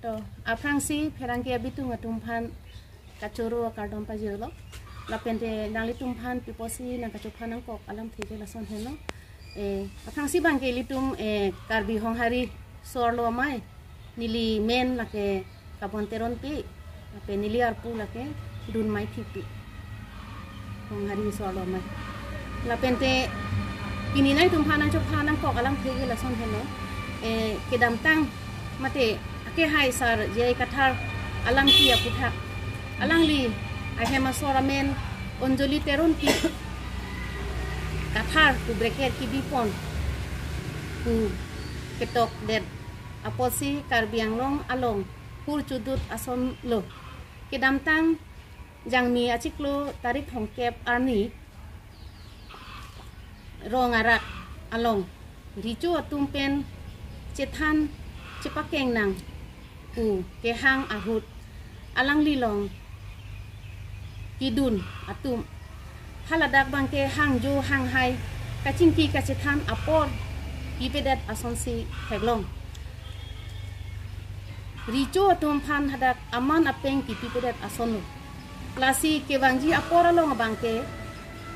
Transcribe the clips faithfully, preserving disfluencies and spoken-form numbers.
To, aphrangsi pherangke abitung atum aphan kachoro akardom pajirlo. Lapente nanglitum aphan piposi nangkachophan nangkok alamthe ke lason helo. Eh, aphrangsi abangke ilitum, eh, Karbi Honghari so-arlo amei, neli men lake Kabon Teronpi, lapen neli arpu lake Dunmai Thipi. Honghari so-arlo amei. Lapente pini nanglitum aphan nangchophan nangkok alamthe ke lason helo. Eh, kedamtang mate akehai Sar J I Kathar alam ki aputhak, alangli ahem asor amen Anjali Teronpi Kathar pu bracket kebipon pu ketokdet apotsi Karbi Anglong along hur chodut asonlo. Kedamtang Jangmi achiklo tarik thomkep arni rong arak along recho atum pen chethan chepakeng nang pu kehang ahut alangli along kedun atum haladak abangke hangjo hanghai kachingki kachethan apor pipedet asonsi theklong. Recho atum aphan hadak aman apeng kipipedet asonlo. Lasi kevangji apor along abangke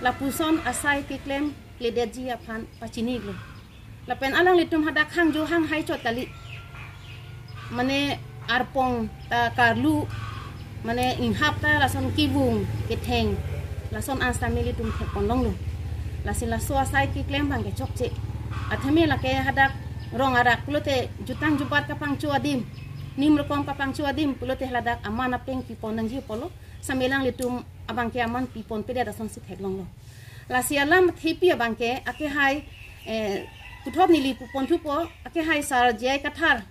lapuson asai keklem kledetji aphan pachinilo. Lapen alanglitum hadak hangjo hanghai chot kali. Mane arpong ta karlu, mane inghap ta lason kevung ketheng, lason an sitame ilitum thekponlonglo. Lasi laso asai keklem abangke chokche. Atheme lake hadak rong arak pulote jutang jubat kapangcho adim, nim rokom kapangcho adim pulote haladak aman apeng pipon nangji apotlo, sitame alanglitum abangke aman piponpedet asonsi theklonglo. Lasi alamthepi abangke akehai, eh, puthot neli puponthupo, akehai Sar J I Kathar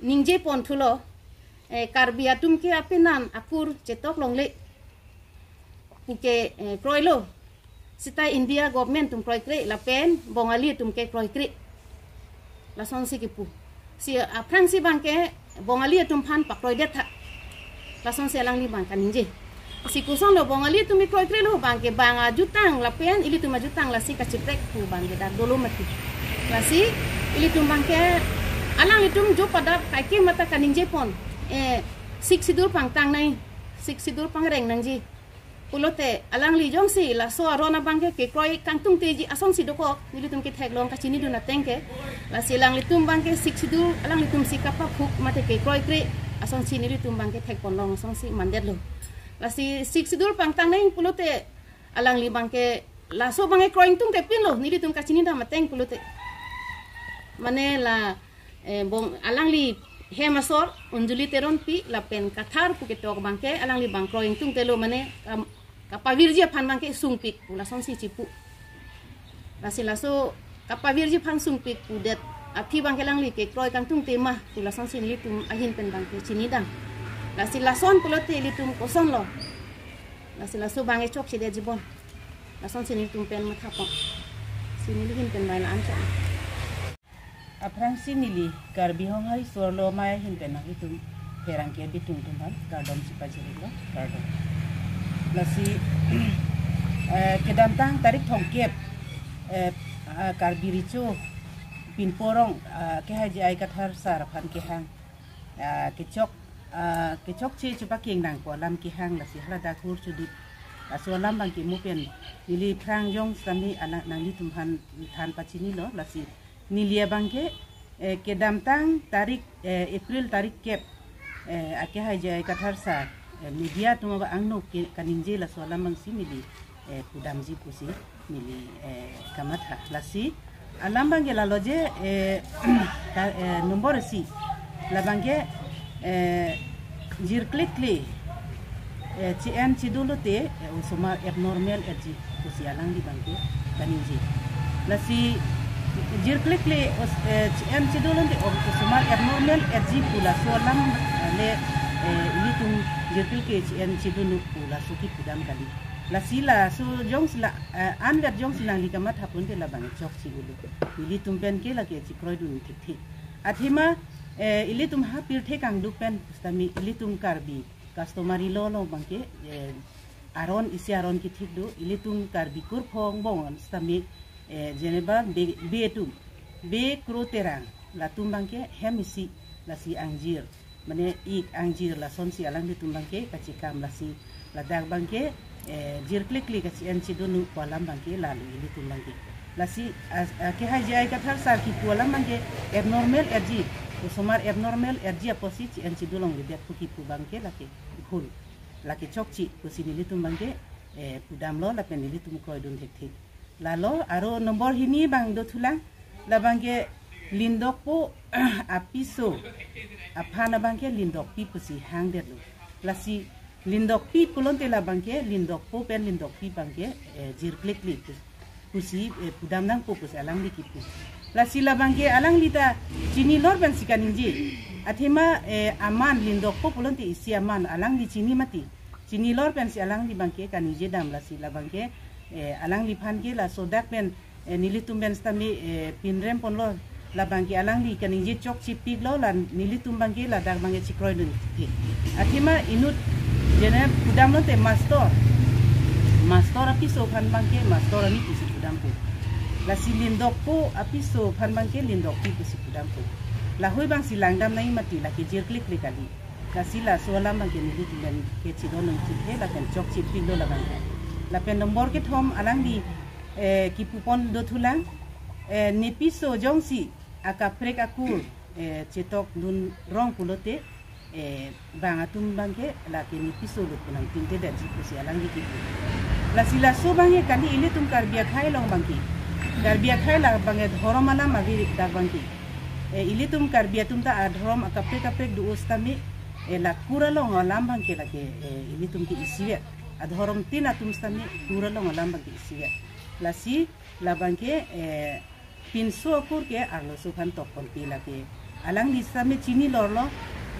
ningjeponthulo, eh, Karbi atum ke apenan akur chetok longle puke, eh, kroilo. Seta India government atum kroikre lapen Bongali atum ke kroikre. Lasonsi kipu. Si aphrangsi abangke Bongali atum aphan pakroidet tha. Lasonsi alangli abang kaningje. Si kosonlo Bongali atum ke kroikrelo abangke bang ajutang lapen ilitum ajutang lasi kachiprek pu abangke dak dolo mati. Lasi ilitum abangke alanglitum jo pada kaike mata kaningjepon. Eh, Sixth Schedule pangtang nang, Sixth Schedule pangreng nangji. Pulote alangli jongsi laso aron abangke kekroi kangtungteji asonsi dokok, nelitum ketheklong kachinidun ateng ke. Lasi alanglitum abangke Sixth Schedule alanglitumsi kapaphuk mate kekroikre asonsi nelitum abangke thekponlong asonsi mandetlo. Lasi Sixth Schedule pangtang nang pulote alangli abangke laso abangke kroiingtungte pinlo, nelitum kachinidam ateng pulote. Mane la, eh, bong alangli hem asor Anjali Teronpi lapen Kathar pu ketok abangke alangli abang kroiingtungtelo, mane kam-, kapavirji aphan abangke sungpik pu lasonsi chipu. Lasi laso kapavirji aphan sungpik pudet aphi abangke alangli kekroi kangtungte ma pu lasonsi nelitum ahin pen abangke chinidam. Lasi lason pulote ilitum kosonlo. Lasi laso abangke chokchedetji bon. Lasonsi nelitum pen mathapon. Si neli ahin pen abang la-an chok. Aphrangsi neli Karbi Honghari so-arlo amei ahin pen nanglitum pherangke abitung atum aphan kardom si pajirlo, kardom. Lasi, eh, kedamtang tarik thomkep, eh, ah, Karbi Recho pinpo arong, ah, akehai J I Kathar sir aphan kehang, ah, kechok, ah, kechokche chepakeng nang pu alam kehang, lasi haladak hur chodut. Laso alam abangke mo pen neli aphrang jong sitame alang nanglitum aphan than pachinilo, lasi neli abangke, eh, kedamtang tarik, eh, April tarik kep, eh, akehai J I Kathar sir, eh, media atum abang angno ke kaningje laso alam abangsi neli, eh, pudamji pusi neli, eh, kamatha. Lasi alam abangke lalo je, eh, ka-, eh, nombor isi. Labangke, eh, jirklikle, eh, che-en chedunlote, eh, osomar abnormal etji pusi alangli abangke kaningje. Lasi jirklikle os-, eh, che-en chedunlote, o-, osomar abnormal etji pu laso alam, eh, le, eh, ilitum jirklikle che-en chedunlo pu laso kipudam kali. Lasi laso jongsi la, eh, anvet jongsi nangli kamathapon te labang chokche ulo. Ilitum pen ke lake chekroidun thekthe. Athema, eh, ilitum ha pirthe kangduk pen sitame ilitum Karbi customary law along abangke, eh, aron isi aron kethik do, ilitum Karbi kurphong angbong sitame, eh, jeneba be, be atum, be kro terang, latum abangke hem isi, lasi angjir. mane ik angjir lasonsi alanglitum abangke kachekam, lasi ladak abangke, eh, jirklekle kachi-en chedunlo pu alam abangke lalo ilitum abangke. Lasi, ah, ah, K H J I Kathar sar kipu alam abangke abnormal erji, osomar abnormal erji apotsi chi-en chedulongledet pu kipu abangke lake bhul, lake chokche pusi nelitum abangke, eh, pudamlo lapen nelitum kroidun thekthe. Lalo aro nombor hini abang dothulang, labangke lindokpo apiso aphan abangke lindokpi pusi hangdetlo. Lasi lindokpi pulote labangke lindokpo pen lindokpi abangke, eh, jirklekle pu-, pusi, eh, pudam nangpo pusi alangli kipu. Lasi labangke alangli ta chinilor pensi kaningje. Athema, eh, aman lindokpo pulote isi aman alangli chini mati. Chinilor pensi alangli abangke kaningjedam, lasi labangke, eh, alangliphan ke laso dak pen, eh, nelitum pen sitame, eh, pinrem ponlo, labangke alangli kaningje chokchepiklo, la nelitum abangke ladak abangke chekroidun thekthe. Athema inut jene pudamlote mastor, mastor apiso aphan abangke mastor ani pusi pudampo. Lasi lindokpo apiso aphan abangke lindokpi pusi pudampo. Lahei abangsi langdam nangji mati, lake jirklekle kali. Lasi laso alam abangke nelitum pen kachedondun thekthe lapen chokchepiklo labangke. Lapen nombor kethom alangli, eh, kipupon dothulang, eh, nepiso jongsi akaprek akur, eh, chetokdun rong pulote, eh, bang atum abangke lake nepiso lut pu nangpinthedetji pusi alangli kipu. Lasi laso abangke kali ilitum Karbi akhei along abangke. Karbi akhei labangke dhorom alam ave dak abangke. Eh, ilitum Karbi atum ta adhorom akaprek kaprek do sitame, eh, la kur along alam abangke lake, eh, ilitum ke isivet. Adhorom tin atum sitame kur along alam abangke isivet. Lasi labangke, eh, pinso akur ke arloso aphan tokponpe lake. Alangli sitame chinilorlo,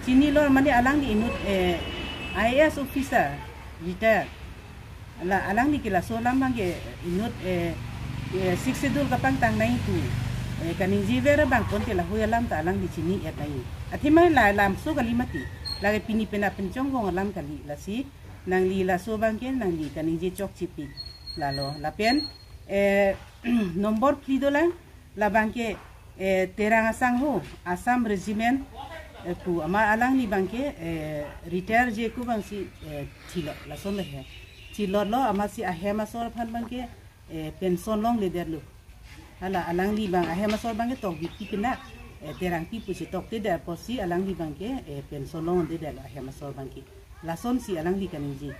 chinilor mane alangli inut, eh, I A S officer, retire. La alangli ke laso alam abangke inut, eh, eh, Sixth Schedule kapangtang nangji pu, eh, kaningjever abang ponte lahei alam ta alangli chini-et nangji. Athema la lamso kali mati, lake pini penap pen chongbong alam kali, lasi nangli laso abangke nangli kaningje chokchepik. Lalo lapen, eh, nombor phli dolang, labangke, eh, Terang Asangho, Assam Regiment, eh, pu ama alangli abangke, eh, retire-je ku abangsi, eh, thilo, lason le he. Thilotlo amatsi ahem asor aphan abangke, eh, pension longledetlo. Hala alangli abang ahem asor abangke tokbikpi pina, eh, Terangpi pusi toktedet apotsi alangli abangke, eh, pension longledetlo ahem asor abangke. Lasonsi alangli kaningje.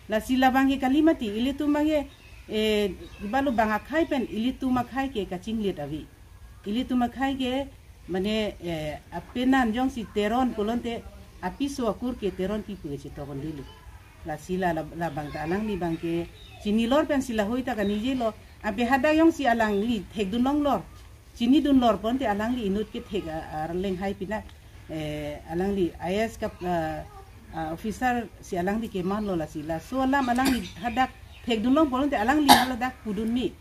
Lasi labangke kali mati, ilitum abangke, eh, ibalo bang akhei pen ilitum akhei ke kachinglit ave. Ilitum akhei ke mane, eh, apenan jongsi Teron pulote apiso akur ke Teronpi pu chetokdunlo. Lasi la, la, labang ta alangli abangke chinilor pensi lahei ta kaningsilo. Abe hadak jongsi alangli thekdun longlor, chinidun lor ponte alangli inut kethek a, arleng hai pina, eh, alangli I A S kap, ah, ah, officer si alangli kemanlo, lasi laso alam alangli hadak thekdun long ponte alangli haladak pudunme.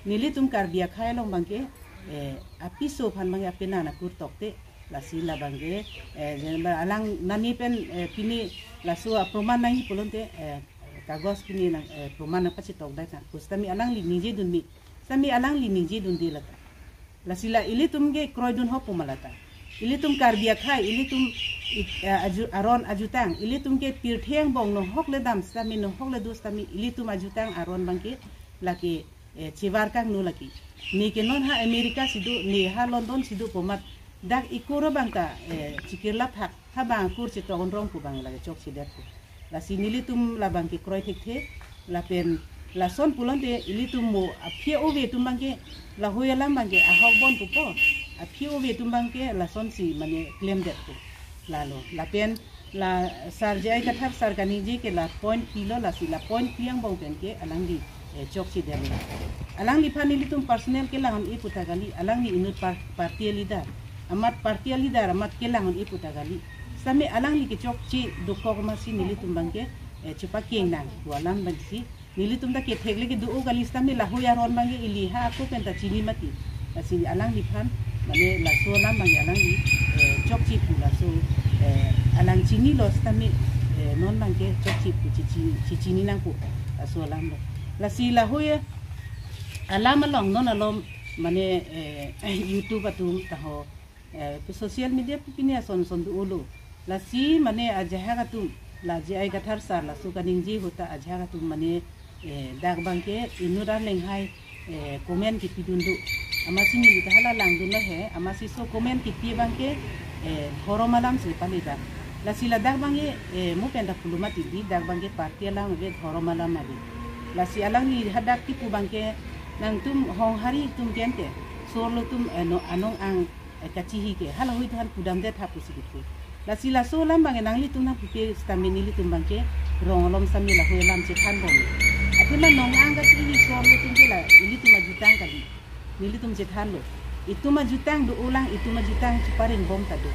Nelitum Karbi akhei along abangke, eh, apiso aphan abangke apenan akur tokte, lasi labangke, eh, jenba alang nani pen, eh, pini laso aproman nangji pulote, eh, kagos pini nang, eh, proman nangpachetokdetnang pu sitame alangli ningjedunme. Sitame alangli ningjedunde lata. Lasi la ilitum ke kroidun hop pu ma lata. Ilitum Karbi akhei, ilitum ik-, eh, aju-, aron ajutang, ilitum ke pirthe angbong nohok le dam sitame, nohok le do sitame, ilitum ajutang aron abangke lake, eh, chevar kangno lake. Ne ke non ha America si do, ne ha London si do pu amat dak ikur abang ta, eh, chikirlap thak, ha bang akur chetokdun rong pu abang lake chokchedet pu. Lasi nelitum labangke kroi thekthe, lapen lason pulote ilitum mo aphi ove atum abangke lahei alam abangke ahok bon pupo, aphi ove atum abangke lasonsi mane klemdet pu. Lalo, lapen la Sar J I Kathar sar kaningje ke la point phli lo, lasi la point phli angbong pen ke alangli, eh, chokchedetlo. Alangliphan ilitum personal kelang un-e pu ta kali, alangli inut par-, party leader. Amat party leader amat kelang un-e pu ta kali. Sitame alangli kechokche dokok amatsi nelitum abangke, eh, chepakeng nang pu alam abangsi. Nelitum ta kethek le kedo kali sitame lahei aron abangke ili ha ako pen ta chini mati. Lasi alangliphan mane laso alam abangke alangli, eh, chokche pu laso, eh, alang chinilo sitame, eh, non abangke chokche pu chichi-, chichini nangpo laso alam lo. Lasi lahei alam along non alom mane, eh, YouTube atum taho, eh, pu social media pu pini ason son do-olo. Lasi mane ajahak atum, la J I Kathar sir laso kaningje ahut ta ajahak atum mane, eh, dak abangke inut arleng hai, eh, comment kipidun do. Amatsi neli ta hala langdunlo he, amatsi laso comment kipi abangke, eh, dhorom alam si pali dak. Lasi ladak abangke, eh, mo penta pulo mati di, dak abangke party alam ave, dhorom alam ave. Lasi alangli hadak kipu abangke nangtum Honghari atum kente, so-arlo atum, eh, no, anong-ang, eh, kachihi ke, hala hui tuhan pudamde tha pusi kipu. Lasi laso alam abangke nanglitum nangpupe sitame nelitum abangke rong alom sitame lahui alam chethanbom. Athema nong-ang kachihi so-arlo atum ke la ilitum ajutang kali. Nelitum chethanlo. Itum ajutang do-olang, itum ajutang cheparingbom ta do.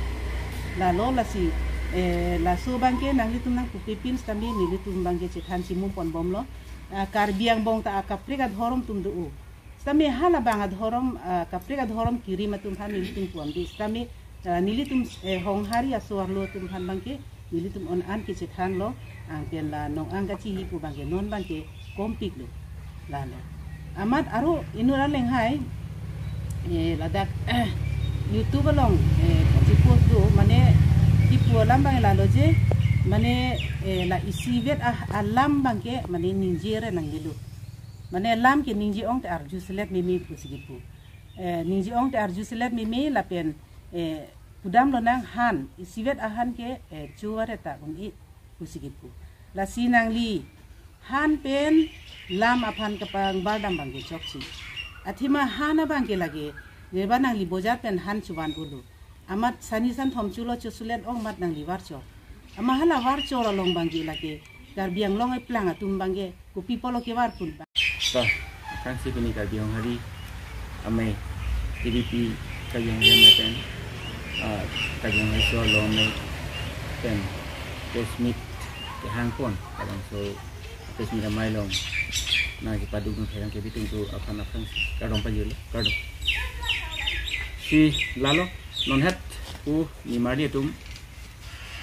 Lalo lasi, eh, laso abangke nanglitum nangpupepin sitame nelitum abangke chethan chimuponbomlo. Ah, Karbi angbong ta akaprek adhorom atum do-o. Sitame halabang adhorom, ah, kaprek adhorom kirim atum aphan nelitum puamdi. Sitame, ah, nelitum, eh, Honghari aso-arlo atum aphan abangke nelitum non-an ke chethanlo, anke la nong-ang kachihi pu abangke non abangke kompiklo. Lalo. Amat aro inut arleng hai, eh, ladak, eh, YouTube along, eh, kachipost do, mane kipu alam abang lalo je, mane, eh, la isivet ah, alam abangke, mane ningje re nangjilo. Mane lam ke ningje-ong te arjuselet meme pusi kipu. Eh, ningje-ong te arjuselet meme lapen, eh, pudamlonang han, isivet ahan ke, eh, chuwa re ta un-e pusi kipu. Lasi nangli han pen lam aphan kapangbardam abangke chokche. Athema han abangke lake, neba nangli bojar pen han chuvan-olo. Amat sani san thom chulo chusulet ong amat nangli varcho. Amat hala varcho along abangke lake Karbi Anglong eplang atum abangke kopi apotlo kevarpon ba. Ta, kangsi pini Karbi Honghari amei, T D P Karbi Honghari amei pen, ah, Karbi Honghari so-arlo amei pen press meet kehangpon, kadang so press meet amei along nangkepadukdun thekang kebi atum aphan aphan kardom pajirlo, kardom. Si lalo, non het pu nimarli atum,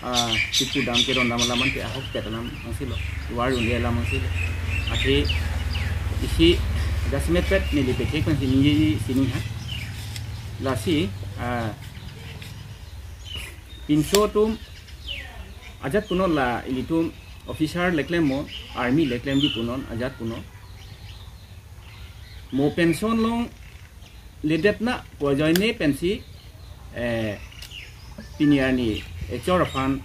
ah, si pudam kerondam alam ante ahokpet alam angsilo, war unde alam angsilo. Athe isi jasemet pet neli pethek pen si ningje sini ha. Lasi, ah, pinso atum ajat punon, la ilitum officer le klem mo, army le klemji punon, ajat punon. Mo pension longledet na pu ajoine pensi, eh, pini arni echor aphan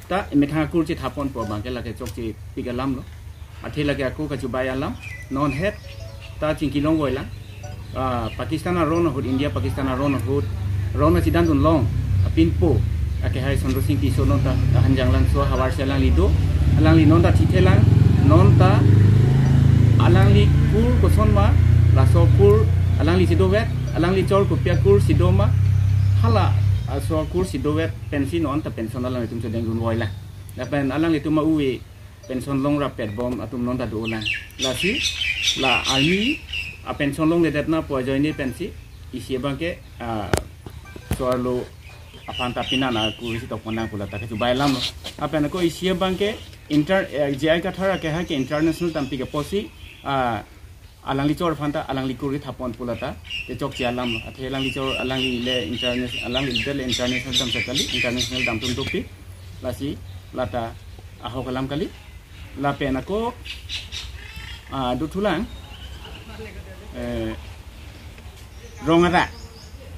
ta methang akur chethapon pu abangke lake chokchepik alamlo. Athe lake ako kachubai alam, non het ta chingki longvoi lang. Ah, Pakistan aron ahut, India Pakistan aron ahut, ron achidandun long apinpo akehai Chandra Singh Tisso non ta kahanjang langso ahavar si alangli do, alangli non ta thithe lang, non ta alangli kur koson ma, laso kur alangli si dovet, alangli chor kopi akur si do ma, hala aso akur si dovet pensi non ta pension alanglitum chodengdunvoi lang. Lapen alanglitum ma uve pension longrap petbom atum non ta do lang. Lasi la army apension longledet na pu ajoine pensi isi abangke, ah, so-arlo aphan ta pinan akur si tokpon nang pu lata kachubai alamlo. Lapen ako isi abangke inter, eh, J I Kathar akehai ke international dampi ke pusi, ah, alangli chor aphan ta alangli kur kethapon pu lata te chokche alamlo. Athe alangli chor, alangli le international, alangli le international damsek kali, international damtum dopik. Lasi lata ahok alam kali. Lapen ako, ah, dothulang, eh, rong arak.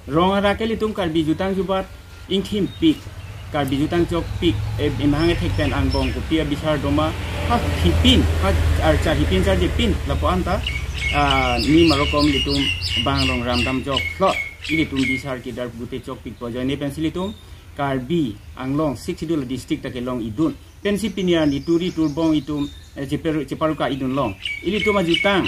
Rong arak ke ilitum Karbi jutang jubat ingthimpik, Karbi jutang chokpik, eh, emahang ethek pen angbong kopi abisar do ma, ha hipin, ha archa hipin charjepin lapu-an ta, ah, nimarli arokom ilitum bang rong ramdam joklo. Ilitum bisar kedar pute chokpik pu ajoine pensi ilitum Karbi Anglong Sixth Schedule district ta kelong idun. Pensi pini arni turi turbong itum, eh, cheparu-, cheparuka idun long. Ilitum ajutang,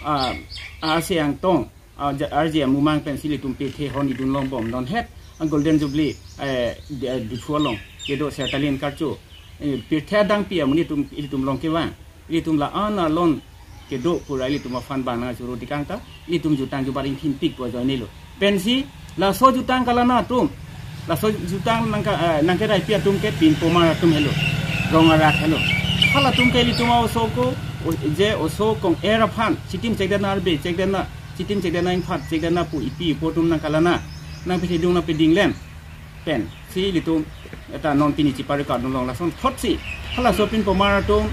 ah, ase angtong, ah, ja-, arje amumang pensi ilitum pethe hon idun longbom. Non het, ah, Golden Jubilee, eh, di-, eh, duthu along kedo sertalin karcho. Eh, pirthe adangpi amonit atum ilitum long kevang. Ilitum la-an alon kedo pura ilitum aphan bang nangchoro dikang ta, ilitum jutang jubat ingthimpik pu ajoinelo. Pensi laso jutang kalana atum, laso jutang nangka, eh, nangkeraipi atum ke pinpomar atum helo, rong arak helo. Halatum ke ilitum a-oso ko, o-, je oso kong-er aphan, chitim chekdetna, arbe chekdetna, chitim chekdetna, ingphat chekdetna pu ipi ipo atum nangkalana, nangpethedung nangpedinglem pen Si ilitum eta non pini chipari kardom long lason thotsi halaso pinpomar atum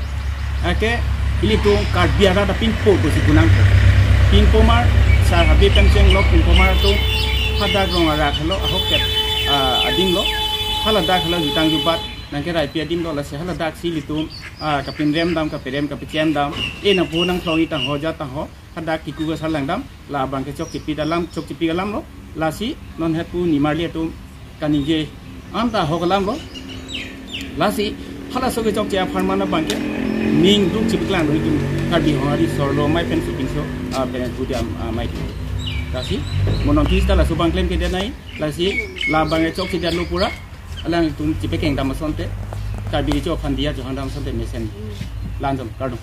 ake ilitum Karbi arat apinpo pusi kunang. Pinpomar sar habe pen chenglok pinpomar atum hadak rong arak helo ahok ket, ah, adim lo. Haladak helo jutang jubat nangkeraipi adim lo, lasi haladak si ilitum, ah, kapinrem dam, kapirem kapichem dam, e nangpo nangthlong-i tangho ja tangho, hadak kiku kasar langdam, labang ke chokchepi alam, chokchepi alam lo, lasi non het pu nimarli atum kaningje anta ahok alam lo, lasi halaso kechokche apharman abang ke ning duk chipiklang lo itum Karbi Honghari Sorlo Amei pen Sipinso, ah, pen Hudiam, ah, Amei atum. Lasi mo non tista laso abang klemkledet nai, lasi labang ke chokchedet lo pura, alanglitum chipekeng dam asonte, Karbi Recho aphan diya johang dam asonte mesen lanjom kardom.